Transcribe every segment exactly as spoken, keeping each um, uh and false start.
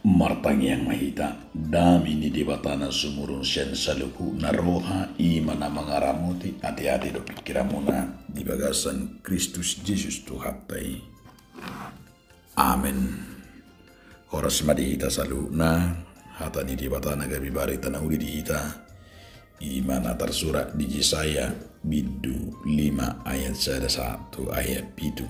Martangiang ma hita. Dame ni Debata na sumurung sian saluhutna roha, i ma na mangaramoti ateate dohot pingkiranmuna di bagasan Kristus Jesus Tuhanta i. Amen. Horas ma di hita saluhutna. Hata ni Debata na gabe barita na uli di hita, i ma na tarsurat di Jesaya bindu lima ayat sada sahat tu ayat pitu.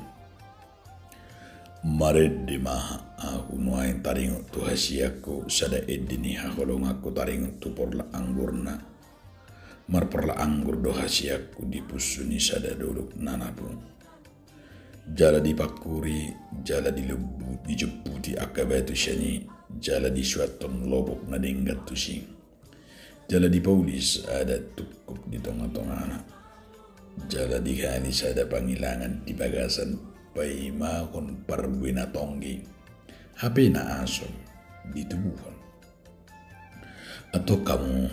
Marende ma Ahu nuaeng taringot tu hasianku, sada ende ni haholonganku taringot tu porlak anggurna. Marporlak anggur do hasianku di punsu ni sada dolok na napu. Jala dipangkuri, jala dilombu, dijomputi angka batu sian i, jala disuanhon lobok na denggan tusi. Jala dipaulis adat tungkot di tongatongana. Jala dihali sada pangilangan di bagasan paimahon parbue na tonggi, hape na asum ditubuhon. Antong hamu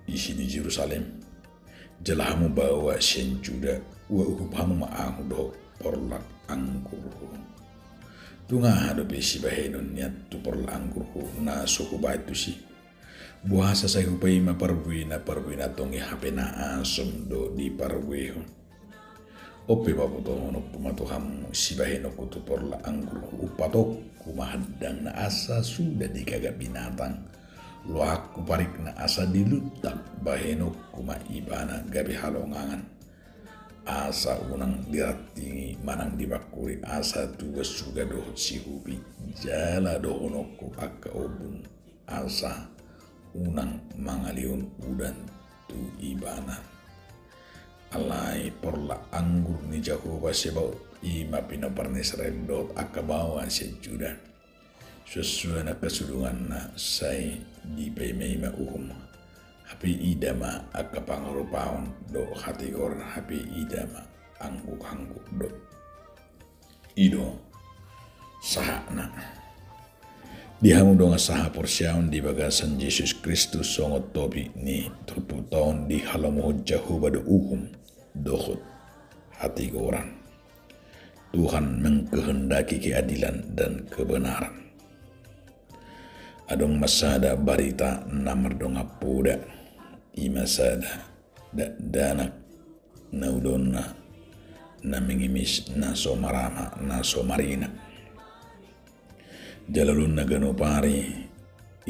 isi ni Jerusalem, jala hamu baoa sian Juda, ua uhum hamu ma Ahu dohot porlak anggurhu. Tung aha dope sibahenon nian tu porlak anggurhu na so Hubahen tusi? Boasa sai hupaima parbuena, parbue na tonggi hape na asum do diparbuehon? On pe pabotohononku ma tu hamu sibahenonku tu porlak anggurhu: Umpatonku ma handangna asa suda digagat binatang, loanku parikna asa diluntak, bahenonku ma ibana gabe halongangan, asa unang dirantingi manang dipangkuri, asa tuba suga dohot sihupi, jala dohononku angka ombun, asa unang mangalehon udan tu ibana. Alai porlak anggur ni Jahowa Sebaot, i ma pinompar ni Israel dohot angka baoa sian Juda. Suansuan angka sudunganna sai dipaimaima uhum, hape ida ma angka pangarupaon dohot hatigoran, hape ida ma anggukanggukan do. I do sahatna. Di hamu dongan sahaporseaon di bagasan Jesus Kristus, songon topi ni turpuk taon, dihalomohon Jahowa do uhum dohot hatigoran. Tuhan mengkehendaki keadilan dan kebenaran. Adong ma sada barita na mardongan poda, i ma sada dakdanak na ulaonna na mengemis, na so marama, na so marina. Jala ulaonna ganup ari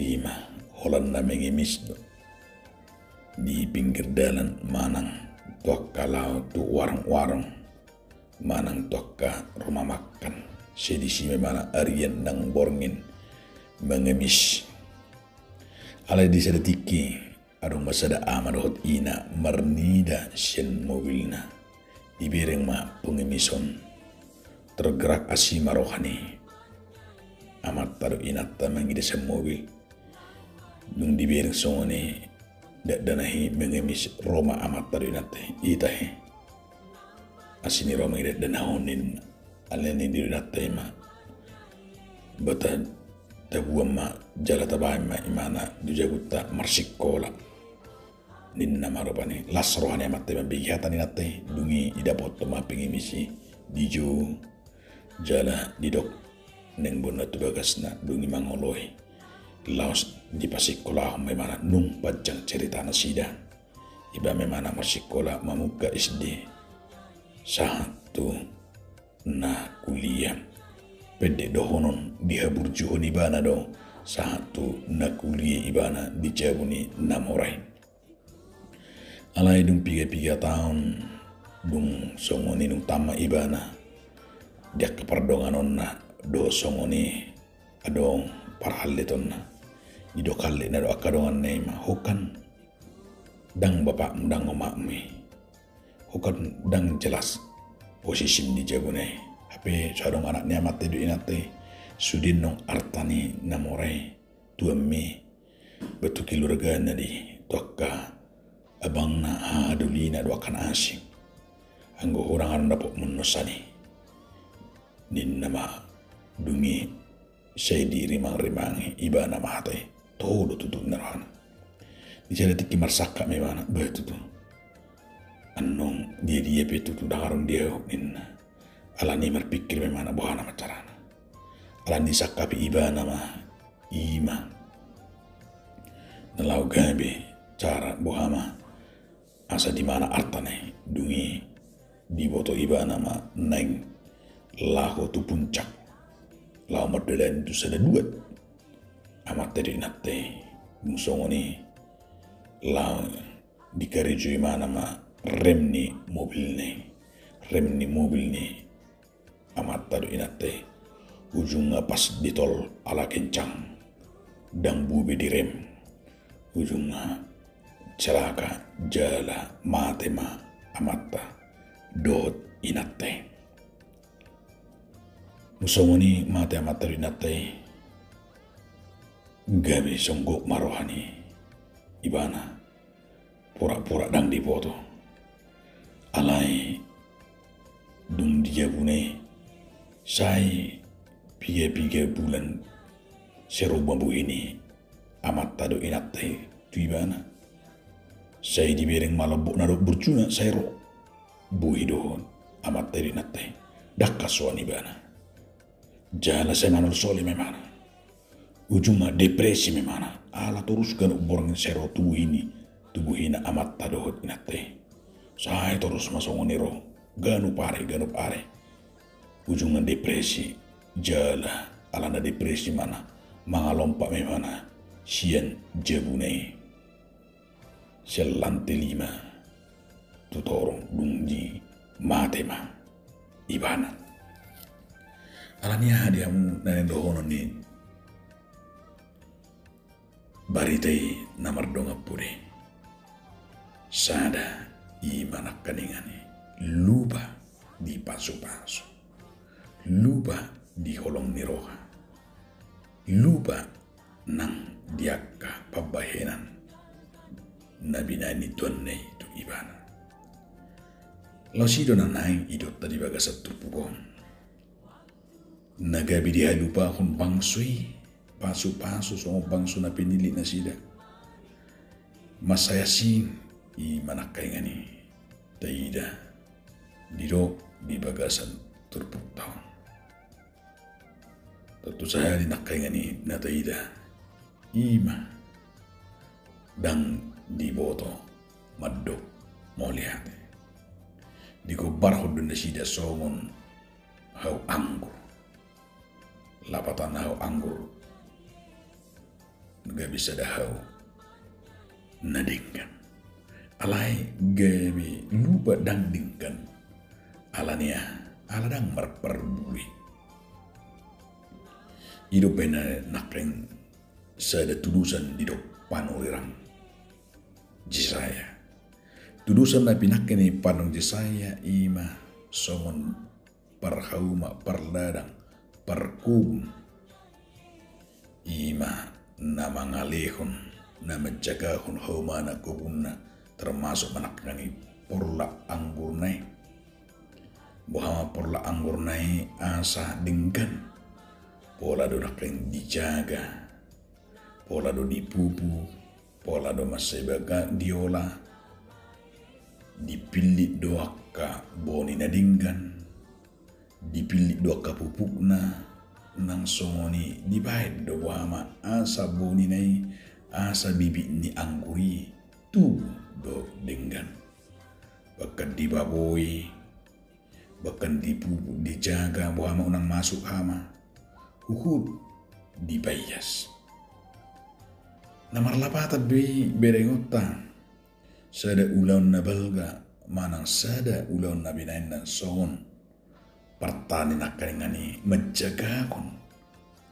i ma holan na mengemis do di pinggir dalan manang tu angka laho tu warung-warung manang tu angka rumah makan. Sai disi ma ibana arian nang borngin mengemis. Alai di sada tingki adong ma sada ama dohot ina marnida sian mobilna. Dibereng ma pengemis on. Tergerak asi ma roha ni amanta dohot inanta mangida sian mobil. Dung dibereng songon i dakdanak i mengemis, ro ma amanta dohot inanta i, itahi. Asi ni roha mangida dakdanak on, ninna. Alani ni dohot inanta i ma, ba tabuan ma jala tabaen ma ibana tu jabunta marsikola, ninna ma rupani. Las roha ni amanta i mambege hata ni inanta i. Dung i didapothon ma pengemis i, dijou jala didok naeng bona tu bagasna. Dung i mangoloi, laos dipasikolahon ma ibana. Nung panjang cerita nasida, iba ma ibana marsikola, mamungka S D sahat tu na kuliah. Pendek dohonon, dihaburjuhon ibana do sahat tu na kuliah ibana di jabu ni na mora i. Alai dung piga-piga taon, dung songon i dung tamat ibana, di angka pardonganonna do songon i adong parhalletonna. Didok halletna do angka donganna i ma, ho kan ndang bapakmu, ndang omakmu i. Ho kan ndang jelas posisim di jabuna i. Hape so adong anak ni amanta i dohot inanta i, sude annon arta ni na mora i tu ami, ba tu keluargana, di tu angka abangna, haha dolina dohot angka na asing. Anggo ho ndang adong dapotmuna on sani, ninna ma. Dung i sai dirimang-rimangi ibana ma hata i. Toho do tutu ninna rohana. Di sada tingki marsangkap ma ibana, ba tutu. Annon dia-dia pe tutu ndang adong di ahu, ninna. Alani i marpingkir ma ibana boha ma carana. Alani i disangkapi ibana ma i ma na laho gabe cara boha ma asa dimana artana i. Dung i diboto ibana ma naeng laho tu puncak, laho mardalani tu sada duat amanta dohot inanta i. Dung songon i laho dikarejoi ibana ma rem ni mobilna i, rem ni mobil ni amanta dohot inanta i. Ujungna pas ditol ala kencang, ndang boi be direm. Ujungna celaka jala mate ma amanta dohot inanta i. Dung songon i mate amanta dohot inanta i, gabe songgop ma roha ni ibana. Pura-pura ndang diboto. Alai dung di jabuna i, sai piga-piga bulan sai ro ma bohi ni amanta dohot inanta i tu ibana. Sai dibereng ma lombok na dohot burjuna, sai ro bohi dohot amanta dohot inanta i. Ndang hasoan ibana. Jala sai manolsoli ma ibana. Ujungna depresi ma ibana. Ala torus ganup borngin sai ro tu bohi ni, tu bohina amanta dohot inanta i. Sai torus ma songon i ro. Ganup ari, ganup ari. Ujungna depresi. Jala alana depresi ibana, mangalompa ma ibana sian jabuna i. Sian lante lima tu toru, dung i mate ma ibana. Alani aha di hamu na naeng dohonon ni barita i na mardongan pudi? Sada i ma nangkaningan i, lupa dipasu-pasu, lupa di holong ni roha, lupa nang di angka pambahenan na binahen ni Tuhanna i tu ibana. Laos i do na naeng idaonta di bagasan turpuk on. Na gabe dihalupahon bangso i, pasu-pasu songon bangso na pinillit nasida. Mansai asing i ma nangkaningan i taida didok di bagasan turpukta on. Tontu sahali nangkaningan i na taida i ma ndang diboto mandok mauliate. Digombarhon do nasida songon hau anggur. Lapatan hau anggur gabe sada hau na denggan. Alai gabe lupa ndang denggan. Alani aha? Ala ndang marparbue. I do umbahen na nangkaning sada tudosan didok panurirang Jesaya. Tudosan na pinangke ni panurirang Jesaya i ma songon parhauma, parladang, parkobun. I ma na mangalehon, na manjagahon haumana, kobunna, termasuk ma nangkaning i porlak anggurna i. Boha ma porlak anggurna i asa denggan? Pola do nangkaning dijaga, pola do dipupuk, pola do mansai bagas diola, dipillit do angka boni na denggan, dipillit do angka pupukna, nang songon i dibaen do boha ma asa bonina i, asa bibit ni anggur i tubu dohot denggan. Bahkan dipaboi, bahkan dipupuk, dijaga, boha ma unang masuk hama, huhut dipaias. Na marlapatan do i berengonta, sada ulaon na balga manang sada ulaon na binaen na songon partani nangkaningan i manjagahon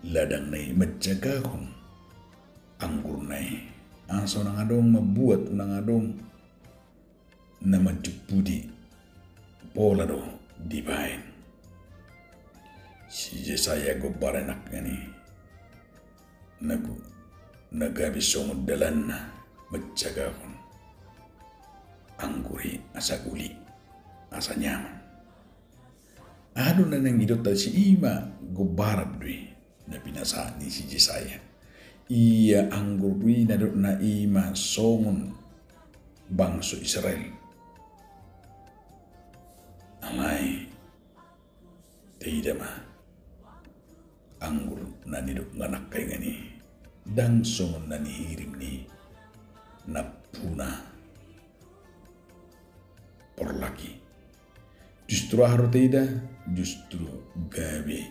ladangna i, manjagahon anggurna i, asa unang adong mambuat, unang adong na manjumputi, pola do dibaen. Si Jesaya gombaran nangkaningan i na go-, na gabe songon dalanna manjagahon anggur i asa uli, asa nyaman. Aha do na naeng idaonta disi? I ma gombaran do i na pinasahat ni si Jesaya. Ia anggur do i na didokna i ma songon bangso Israel. Alai taida ma anggur na nidok na nangkaningan i ndang songon na nihirim ni nampuna porlak i. Justru aha do taida? Justru gabe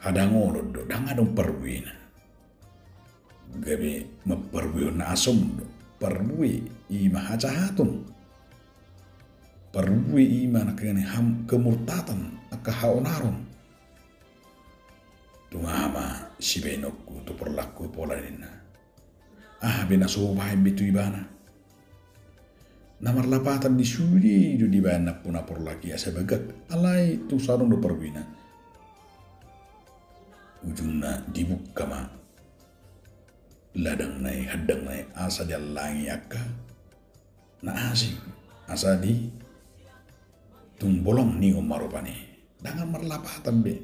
hadangonon do, ndang adong parbuena. Gabe mamparbuehon na asing do. Parbue i ma hajahaton. Parbue i ma nangkaningan i ham kemurtatan, angka haonaron. Tung aha ma sibaenonku tu porlakku pola ninna. Aha be na so hubaen be tu ibana. Na marlapatan di sude do dibaen nampuna porlak i asa bagak, alai tung so adong do parbuena. Ujungna dibuka ma ladang na i, handang na i, asa diallangi angka na asing, asa di tung bolong ningon ma rupani. Ndang marlapatan be.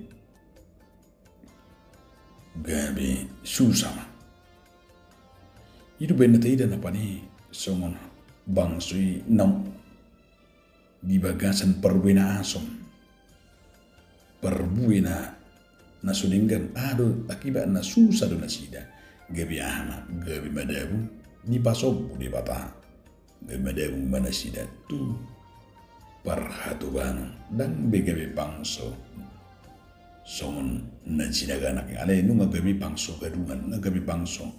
Gabe susa ma. I do baen na taida na pani songon bangso i naung di bagasan parbue na asing. Parbue na so denggan, aha do akibatna? Susa do nasida. Gabe aha ma? Gabe madabu dipasombu Debata. Gabe madabu ma nasida tu parhatobanon. Ndang be gabe bangso songon na jinaganak i, alai nunga gabe bangso gadungan, nunga gabe bangso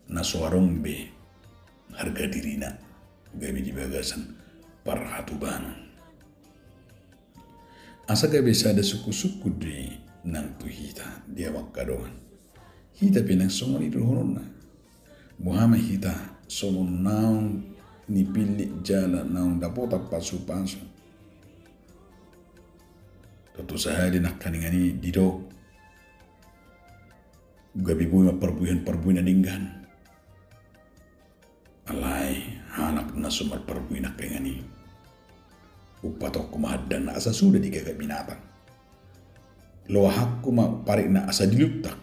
na so adong be harga dirina, gabe di bagasan parhatobanon. Asa gabe sada sungkunsungkun do i nang tu hita di hamu angka dongan. Hita pe nang songon i dohononna. Boha ma hita songon naung nipillit jala naung dapotan pasupasu. Tontu sahali nangkaningan i didok gabe boi ma parbuehon parbue na denggan. Alai halak na so marparbue nangkaningan i, umpatonku ma handangna asa suda digagat binatang. Loahanku ma parikna asa diluntak.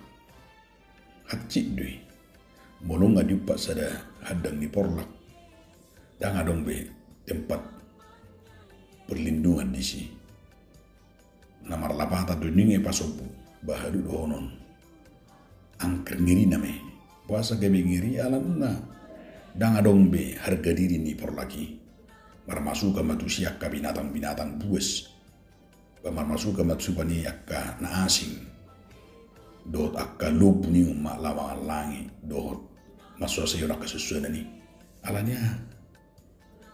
Hansit do i. Molo nunga diumpat sada handang ni porlak, ndang adong be tempat perlindungan disi. Na marlapatan do ninna i pasombu, bahat do dohonon. Angker ngeri nama i. Boasa gabe ngeri? Ala nunga ndang adong be harga diri ni porlak i. Marmasukan ma tusi angka binatang-binatang buas. Ba marmasukan ma tusi angka na asing. Dohot angka lombu ninna ma laho mangallangi. Dohot marsoasoa i on angka suansuanan i. Ala ni aha?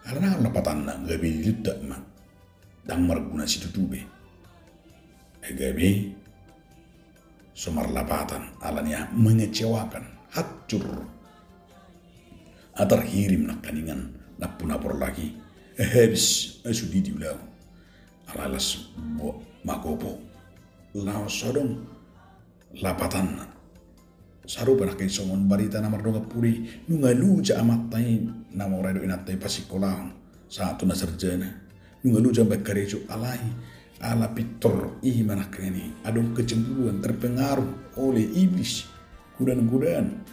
Ala na lapatanna gabe diluntak ma. Ndang marguna situtu be. Ai gabe so marlapatan, ala ni aha? Mengecewakan, hancur. Atar hirim nangkaningan nampuna porlak i. Habis, ai sude diulahon. Ala las bo makopo. Laos so adong lapatanna. Sarupa nangkin songon barita na mardongan pudi, nunga loja amanta i na mora i dohot inanta i pasingkolahon sahat tu na sarjana. Nunga loja baen karejo, alai ala pintor i ma nangkin i adong kecemburuan, terpengaruh oleh iblis, godaan-godaan.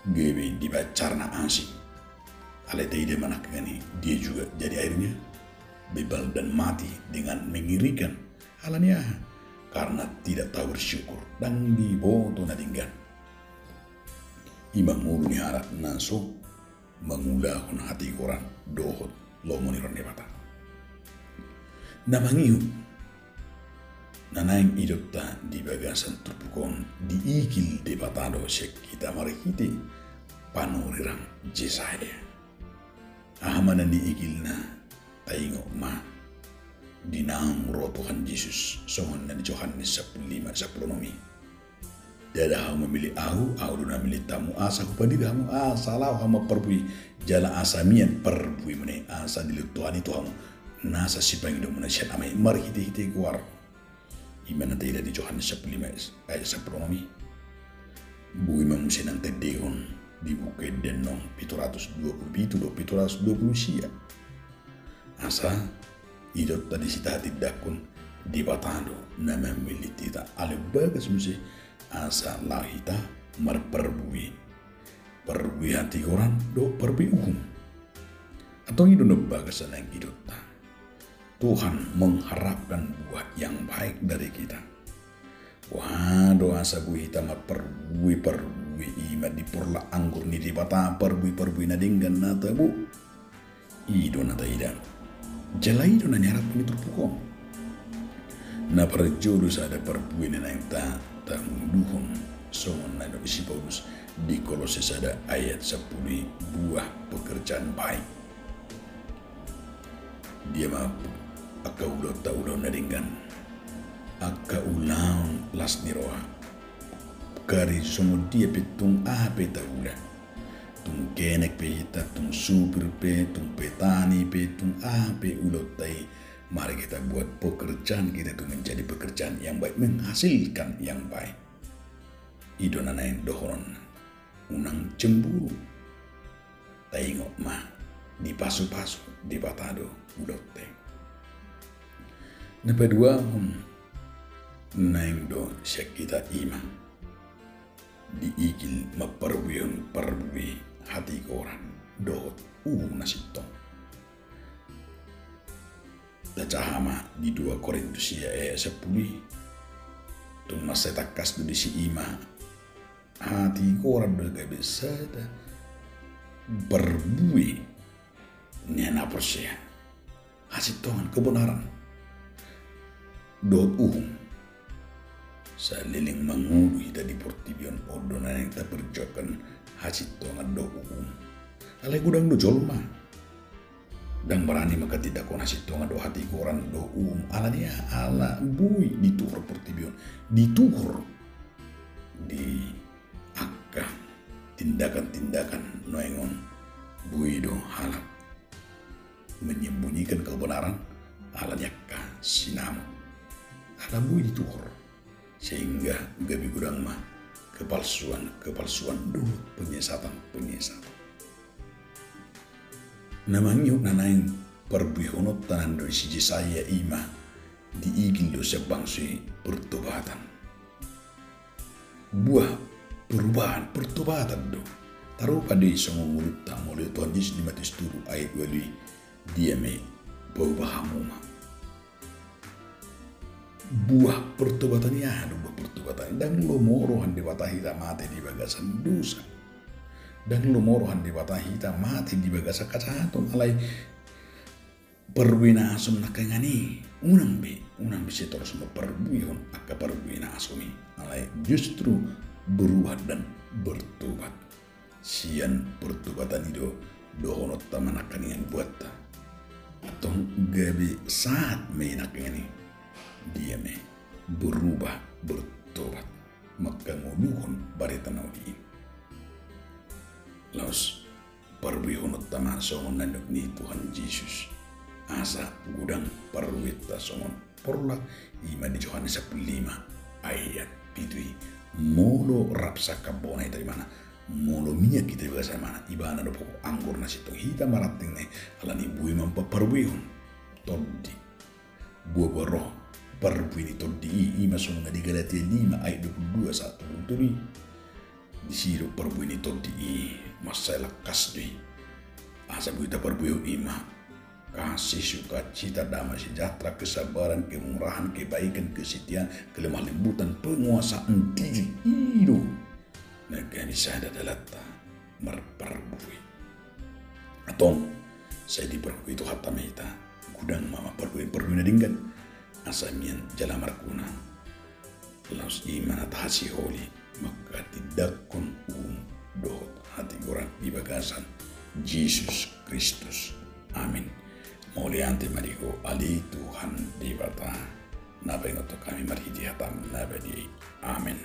Gabe dibacar na asing. Alai taida ma nangkin i, dia juga jadi akhirnya bebal dan mati dengan mengerikan. Ala ni aha? Karena tidak tahu bersyukur, ndang diboto na denggan. I ma ngolu ni halak na so mangulahon hatigoran dohot lomo ni roha ni Debata. Na mangihut, na naeng idaonta di bagasan turpuk on, diigil Debata do sian hita marhite panurirang Jesaya. Aha ma na niigilna? Taingot ma di naung ro Tuhan Jesus songon na di Johannes sampulu lima sampulu onom i. Ndada hamu mamillit ahu, ahu do na mamillit hamu, asa hupadiri hamu, asa laho hamu marparbue, jala asa mian parbuemuna i, asa dilehon Tuhan i tu hamu nasa sipangidoanmuna sian Ama i marhitehite goar. I ma na taida di Johannes sampulu lima ayat sampulu onom i. Boi ma muse nang tendehon di Buku Ende annon pitu ratus dua pulu pitu dohot pitu ratus dua pulu sia. Asa idaonta disi tahatindangkon Debata do na mamillit hita, alai umbagas muse asa laho hita marparbue. Parbue hatigoran dohot parbue uhum. Antong i do na umbagas na naeng idaonta. Tuhan mengharapkan buah yang baik dari kita. Boha do asa boi hita marparbue-parbue, i ma di porlak anggur ni Debata, parbue-parbue na denggan na tabo. I do na taida. Jala i do na niharapkon ni turpuk on. Na parjolo sada parbue na naeng ta, tangoluhon songon na nidok ni si Paulus di Kolose sada ayat sampulu i, buah pekerjaan baik. Dia ma angka ulaonta, ulaon na denggan, angka ulaon las ni roha. Kari songon dia pe tung aha pe taula, tung kenek pe hita, tung supir pe, tung petani pe, tung aha pe ulaonta i, mari kita buat pekerjaan kita itu menjadi pekerjaan yang baik, menghasilkan yang baik. I do na naeng dohonon, unang cemburu. Taingot ma, dipasu-pasu Debata do ulaonta i. Na paduahon, naeng do sian hita i ma diigil marparbuehon parbue hatigoran dohot uhum na sintong. Tacaha ma di dua Korintus sia ayat sampulu i, tung mansai tangkas do disi i ma hatigoran do gabe sada parbue ni na porsea, hasintongan, kebenaran dohot uhum. Saleleng mangolu hita di portibi on, on do na naeng taparjuangkon hasintongan dohot uhum. Alai godang do jolma ndang barani manghatindanghon hasintongan dohot hatigoran dohot uhum. Ala ni aha? Ala boi dituhor portibi on, dituhor di angka tindakan-tindakan nuaeng on. Boi do halak menyembunyikan kebenaran ala ni angka sinamot. Ala boi dituhor, sehingga gabe godang ma kepalsuan-kepalsuan dohot penyesatan-penyesatan. Na mangihut na naeng parbuehononta na nidok ni si Jesaya i ma diigil do sian bangso i pertobatan. Buah perubahan, pertobatan do. Tarupa do i songon ngolunta molo Tuhan Jesus di Matius tolu ayat ualu i, dia ma i, paubah hamu ma. Buah pertobatan i aha do? Buah pertobatan i, ndang lomo roha ni Debata hita mate di bagasan dosa. Ndang lomo roha ni Debata hita mate di bagasan hajahaton. Alai parbue na asom nangkaningan i, unang be, unang be sai torus marparbuehon angka parbue na asom i. Alai justru berubah dan bertobat. Sian pertobatan i do dohononta ma nangkaningan buatta. Antong gabe sahat ma i nangkaningan i. Dia ma i? Berubah, bertobat, manghangoluhon barita na uli i. Laos parbuehononta ma songon na nidok ni Tuhan Jesus, asa godang parbuenta songon porlak, i ma di Johannes sampulu lima ayat pitu i. Molo rap sangkap bona i tarimana, molo miak i di bagasan imana, ibana do pokok anggur na sintong. Hita ma rantingna i, alani boi ma mamparbuehon tondi, buah-buah roh. Parbue ni tondi i, i ma songon na di Galatia lima ayat dua pulu dua sahat dua pulu tolu i. Disi do parbue ni tondi i mansai langkas do i. Asa boi taparbuehon i ma kasih, sukacita, damai sejahtera, kesabaran, kemurahan, kebaikan, kesetiaan, kelemah lembutan, penguasaan diri. I do na gabe sada dalanta marparbue. Antong sai diparbue Tuhanta ma hita, godang ma marparbue, parbue na denggan, asa mian jala marguna. Laos i ma na tahasiholi manghatindanghon uhum dohot hatigoran di bagasan Jesus Kristus. Amin. Mauliate ma di Ho ale Tuhan Debata, na paingothon hami marhite hataM na badia i. Amin.